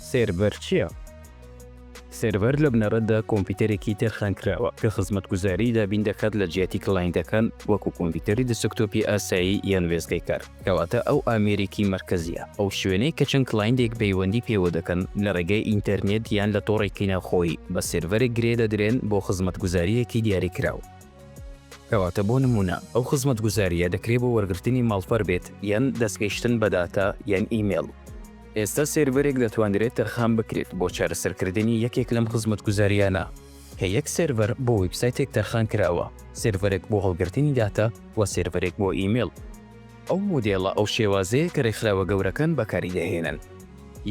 سێرڤەر چییە؟ سێرڤەر لە بنەڕەتدا کۆمپیوتەرێکی تەرخانکراوە کە خزمەتگوزاری دابین دەکات لە جیاتی کڵاینتەکان وەکو کۆمپیوتەری دسکتۆپی ئاسایی یان وێستگەی کار. کەواتە ئەو ئامێرێکی مەرکەزییە، ئەو شوێنەی کە چەند کڵاینتێک پەیوەندی پێوە دەکەن لە ڕێگەی ئینتەرنێت یان لە تۆڕێکی ناوخۆیی بە سێرڤەرێک گرێ دەدرێن بۆ خزمەتگوزارییەکی دیاریکراو. کەواتە بۆ نموونە ئەو خزمەتگوزارییە دەکرێ بۆ وەرگرتنی ماڵپەر بێت یان دەستگەیشتن بە داتا یان ئیمێڵ. ئێستا سێرڤەرێک دەتوانرێت تەرخان بکرێت بۆ چارەسەرکردنی یەکێک لەم خزمەتگوزارییانە، کە یەک سێرڤەر بۆ ویبسایتێک تەرخان کراوە، سێرڤەرێک بۆ هەڵگرتنی داتا و سێرڤەرێک بۆ ئیمێڵ. ئەو مۆدێڵە ئەو شێوازەیە کە رێکخراوە گەورەکان بەکاری دەهێنن.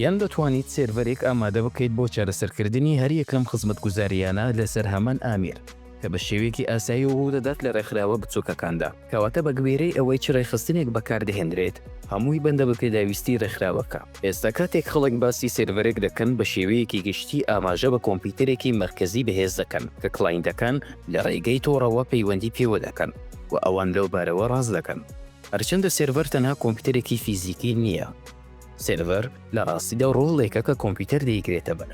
یان دەتوانیت سێرڤەرێک ئامادە بکەیت بۆ چارەسەرکردنی هەریەک لەم خزمەتگوزارییانە لەسەر هەمان ئامێر، کە بە شێوەیەکی ئاسایی ڕوودەدات لە ڕێکخراوە بچووکەکاندا. کەواتە بە گوێرەی ئەوەی چ ڕێکخستنێک بەکاردەهێنرێت، هەمووی بەندە بە پێداویستی ڕێکخراوەکە. ئێستا کاتێک خەڵک باسی سێرڤەرێک دەکەن، بە شێوەیەکی گشتی ئاماژە بە کۆمپیوتەرێکی مەرکەزی بەهێز دەکەن کە کڵاینتەکان لە ڕێگەی تۆڕەوە پەیوەندی پێوە دەکەن و ئەوان لەو بارەوە ڕاست دەکەن. هەرچەندە سێرڤەر تەنها کۆمپیوتەرێکی فیزیکی نییە، سێرڤەر لە ڕاستیدا ڕۆڵێکە کە کۆمپیوتەر دەیگرێتە بەر.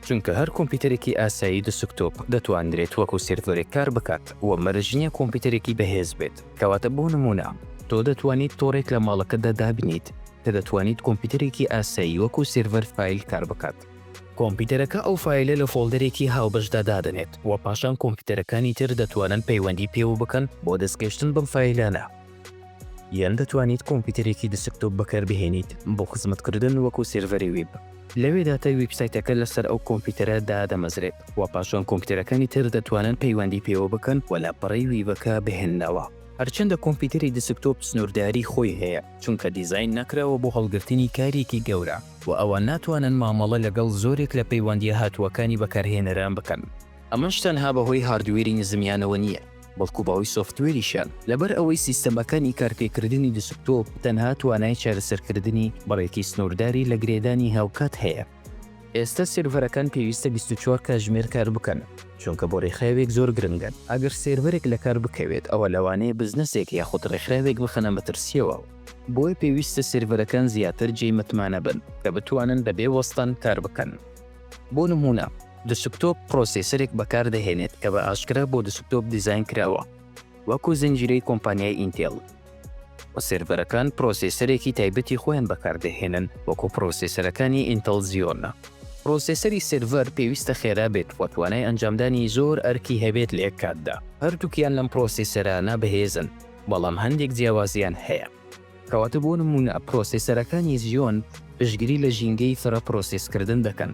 چونکە هەر کۆمپیوتەرێکی ئاسایی دسکتۆپ دەتوانرێت وەکو سێرڤەرێک کار بکات و مەرج نییە کۆمپیوتەرێکی بەهێز بێت، کەواتە بۆ نموونە تۆ دەتوانیت تۆڕێک لە ماڵەکەتدا دابنێیت کە دەتوانیت کۆمپیوتەرێکی ئاسایی وەکو سێرڤەر فایل کار بکات. کۆمپیوتەرەکە ئەو فایلە لە فۆڵدەرێکی هاوبەشدا دادەنێت و پاشان کۆمپیوتەرەکانی تر دەتوانن پەیوەندی پێوە بکەن بۆ دەستگەیشتن بەم فایلانە. یان دەتوانیت کۆمپیوتەرێکی دسکتۆپ بەکاربهێنیت بۆ خزمەتکردن وەکو سێرڤەری ویب. لەوێ داتای ویبسایتەکە لەسەر ئەو کۆمپیوتەرە دادەمەزرێت و پاشان کۆمپیوتەرەکانی تر دەتوانن پەیوەندی پێوە بکەن و لاپەڕەی ویبەکە بهێننەوە. هەرچەندە کۆمپیوتەری دسکتۆپ سنوورداری خۆی هەیە، چونکە دیزاین نەکراوە بۆ هەڵگرتنی کارێکی گەورە و ئەوان ناتوانن مامەڵە لەگەڵ زۆرێک لە پەیوەندییە هاتووەکانی بەکارهێنەران بکەن. ئەمەش تەنها بەهۆی هاردوێری نزمیانەوە نییە، بەڵکو بەهۆی سۆفتوێریشیان، لەبەر ئەوەی سیستەمەکانی کارپێکردنی دسکتۆپ تەنها توانای چارەسەرکردنی بڕێکی سنوورداری لە گرێدانی هاوکات هەیە. ئێستا سێرڤەرەکان پێویستە 24 کاتژمێر کار بکەن، چونکە بۆ رێکخراوێک زۆر گرنگن، ئەگەر سێرڤەرێک لەکار بکەوێت ئەوە لەوانەیە بزنسێک یاخود رێکخراوێک بخەنە مەترسییەوە، بۆیە پێویستە سێرڤەرەکان زیاتر جێی متمانە بن کە بتوانن بەبێ وەستان کار بکەن. بۆ نموونە دسکتۆپ پرۆسێسەرێک بەکاردەهێنێت کە بە ئاشکرا بۆ دسکتۆپ دیزاین کراوە، وەکو زنجیرەی کۆمپانیای ئینتێڵ، و سێرڤەرەکان پرۆسێسەرێکی تایبەتی خۆیان بەکاردەهێنن وەکو پرۆسێسەرەکانی ئینتڵ زیۆن. پرۆسێسەری سێرڤەر پێویستە خێرا بێت و توانای ئەنجامدانی زۆر ئەرکی هەبێت لە یەک کاتدا. هەردووکیان لەم پرۆسێسەرانە بەهێزن، بەڵام هەندێک جیاوازیان هەیە. کەواتە بۆ نموونە پرۆسێسەرەکانی زیۆن پشتگیری لە ژینگەی فرە پرۆسێسکردن دەکەن،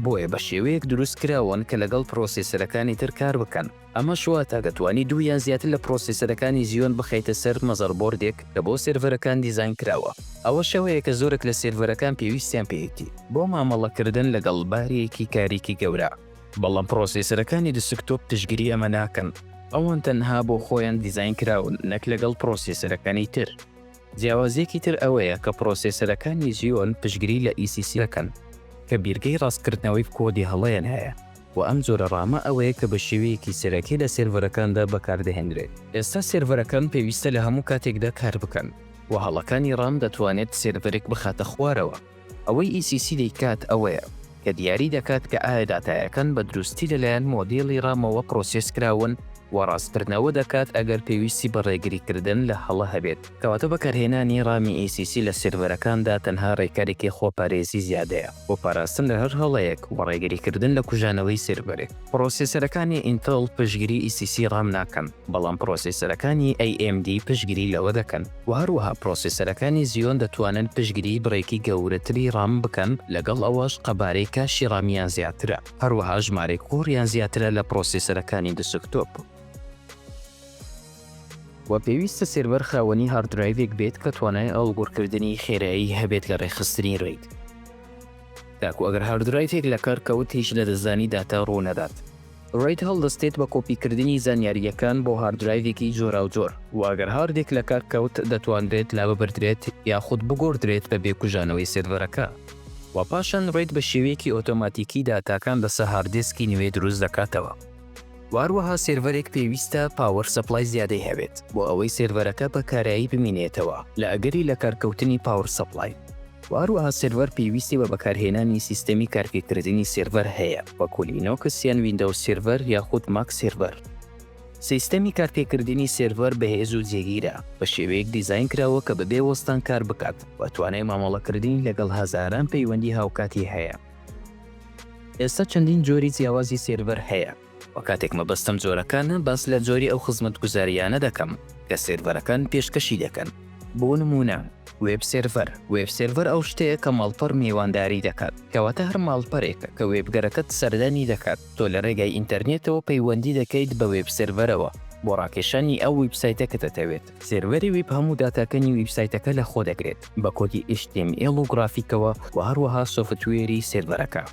بۆیە بە شێوەیەک دروست کراون کە لەگەڵ پرۆسێسەرەکانی تر کار بکەن، ئەمەش واتە دەتوانی دوو یان زیاتر لە پرۆسێسەرەکانی زیۆن بخەیتە سەر motherboard ێک کە بۆ سێرڤەرەکان دیزاین کراوە. ئەوەش ئەوەیە کە زۆرێک لە سێرڤەرەکان پێویستیان پێیەتی بۆ مامەڵەکردن لەگەڵ بارێکی کارێکی گەورە. بەڵام پرۆسێسەرەکانی دسکتۆپ پشتگیری ئەمە ناکەن، ئەوان تەنها بۆ خۆیان دیزاین کراون نەک لەگەڵ پرۆسێسەرەکانی تر. جیاوازییەکی تر ئەوەیە کە پرۆسێسەرەکانی زیۆن پشتگیری لە ECC دەکەن، کە بیرگەی ڕاستکردنەوەی کۆدی هەڵەیان هەیە، و ئەم جۆرە ڕامە ئەوەیە کە بە شێوەیەکی سەرەکی لە سێرڤەرەکاندا بەکاردەهێنرێت. ئێستا سێرڤەرەکان پێویستە لە هەموو کاتێکدا کار بکەن، و هەڵەکانی ڕام دەتوانێت سێرڤەرێک بخاتە خوارەوە. ئەوەی ECC دەیکات ئەوەیە کە دیاری دەکات کە ئایا داتایەکان بە دروستی لەلایەن مۆدێلی ڕامەوە پرۆسێس کراون و ڕاستکردنەوە دەکات ئەگەر پێویستی بە ڕێگریکردن لە هەڵە هەبێت. کەواتە بەکارهێنانی ڕامی ECC لە سێرڤەرەکاندا تەنها ڕێکارێکی خۆپارێزی زیادەیە بۆ پاراستن لە هەر هەڵەیەک و ڕێگریکردن لە کوژانەوەی سێرڤەرێک. پرۆسێسەرەکانی ئینتڵ پشتگیری ECC ڕام ناکەن، بەڵام پرۆسێسەرەکانی AMD پشتگیری لەوە دەکەن. وە هەروەها پرۆسێسەرەکانی زیۆن دەتوانن پشتگیری بڕێکی گەورەتری ڕام بکەن، لەگەڵ ئەوەش قەبارەی کاشی ڕامیان زیاترە، هەروەها ژمارەی کۆڕیان زیاترە لە پرۆسێسەرەکانی دسکتۆپ. وە پێویستە سێرڤەر خاوەنی hard drive ێک بێت کە توانای ئاڵوگۆڕکردنی خێرایی هەبێت لە ڕێکخستنی RAID، تاکو ئەگەر hard drive ێک لەکار کەوت هیچ لەدەستدانی داتا ڕوونەدات. RAID هەڵدەستێت بە کۆپیکردنی زانیارییەکان بۆ hard drive ێکی جۆراوجۆر، و ئەگەر هاردێک لەکار کەوت دەتوانرێت لاببردرێت یاخود بگۆڕدرێت بەبێ کوژانەوەی سێرڤەرەکە. و پاشان RAID بە شێوەیەکی ئۆتۆماتیکی داتاکان لەسەر hard disk ی نوێ دروست دەکاتەوە. و هەروەها سێرڤەرێک پێویستە power supply زیادەی هەبێت بۆ ئەوەی سێرڤەرەکە بە کارایی بمینێتەوە لە ئەگەری لەکارکەوتنی power supply. و هەروەها سێرڤەر پێویستی بە بەکارهێنانی سیستەمی کارپێکردنی سێرڤەر هەیە وەکو لینۆکس یان ویندەوز سێرڤەر یاخود ماک سێرڤەر. سیستەمی کارپێکردنی سێرڤەر بەهێز و جێگیرە، بە شێوەیەک دیزاین کراوە کە بەبێ وەستان کار بکات و توانای مامەڵەکردنی لەگەڵ هەزاران پەیوەندی هاوکاتی هەیە. ئێستا چەندین جۆری جیاوازی سێرڤەر هەیە. وە کاتێک مەبەستم جۆرەکانە باس لە جۆری ئەو خزمەتگوزارییانە دەکەم کە سێرڤەرەکان پێشکەشی دەکەن. بۆ نموونە، وێب سێرڤەر، وێب سێرڤەر ئەو شتەیە کە ماڵپەڕ میوانداری دەکات. کەواتە هەر ماڵپەرێک کە وێبگەرەکەت سەردانی دەکات، تۆ لە رێگای ئینتەرنێتەوە پەیوەندی دەکەیت بە وێب سێرڤەرەوە بۆ ڕاکێشانی ئەو ویبسایتە کە دەتەوێت. سێرڤەری ویب هەموو داتاکانی ویبسایتەکە لە خۆ دەگرێت بە کۆدی HTML و گرافیکەوە و هەروەها سۆفتوێری سێرڤەرەکە.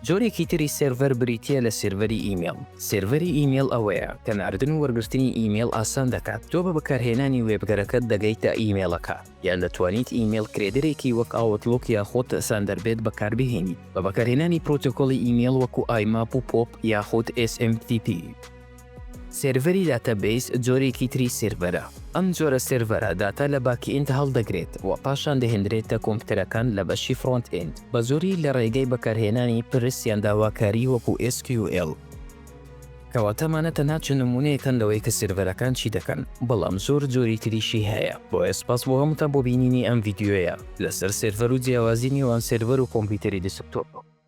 جۆرێکی تری سێرڤەر بریتییە لە سێرڤەری ئیمێڵ. سێرڤەری ئیمێڵ ئەوەیە کە ناردن و وەرگرتنی ئیمێڵ ئاسان دەکات. تۆ بە بەکارهێنانی وێبگەرەکەت دەگەیتە ئیمێڵەکە، یان دەتوانیت ئیمێڵ کرێدەرێکی وەک ئاوتلوک یاخود ساندەربێد بەکاربهێنیت بە بەکارهێنانی پرۆتۆکۆڵی ئیمێڵ وەکو ئایماپ و پۆپ یاخود SMTP. سێرڤەری داتابەیس جۆرێکی تری سێرڤەرە. ئەم جۆرە سێرڤەرە داتا لە backend هەڵدەگرێت و پاشان دەهێندرێتە کۆمپیوتەرەکان لە بەشی frontend، بە زۆری لە ڕێگەی بەکارهێنانی پرس یان داواکاری وەکو SQL. کەواتە ئەمانە تەنها چەند نموونەیەکن لەوەی کە سێرڤەرەکان چی دەکەن، بەڵام زۆر جۆری تریشی هەیە. بۆیە سوپاس بۆ هەمووتان بۆ بینینی ئەم ڤیدیۆیە لەسەر سێرڤەر و جیاوازی نێوان سێرڤەر و کۆمپیوتەری دیسکتۆپ.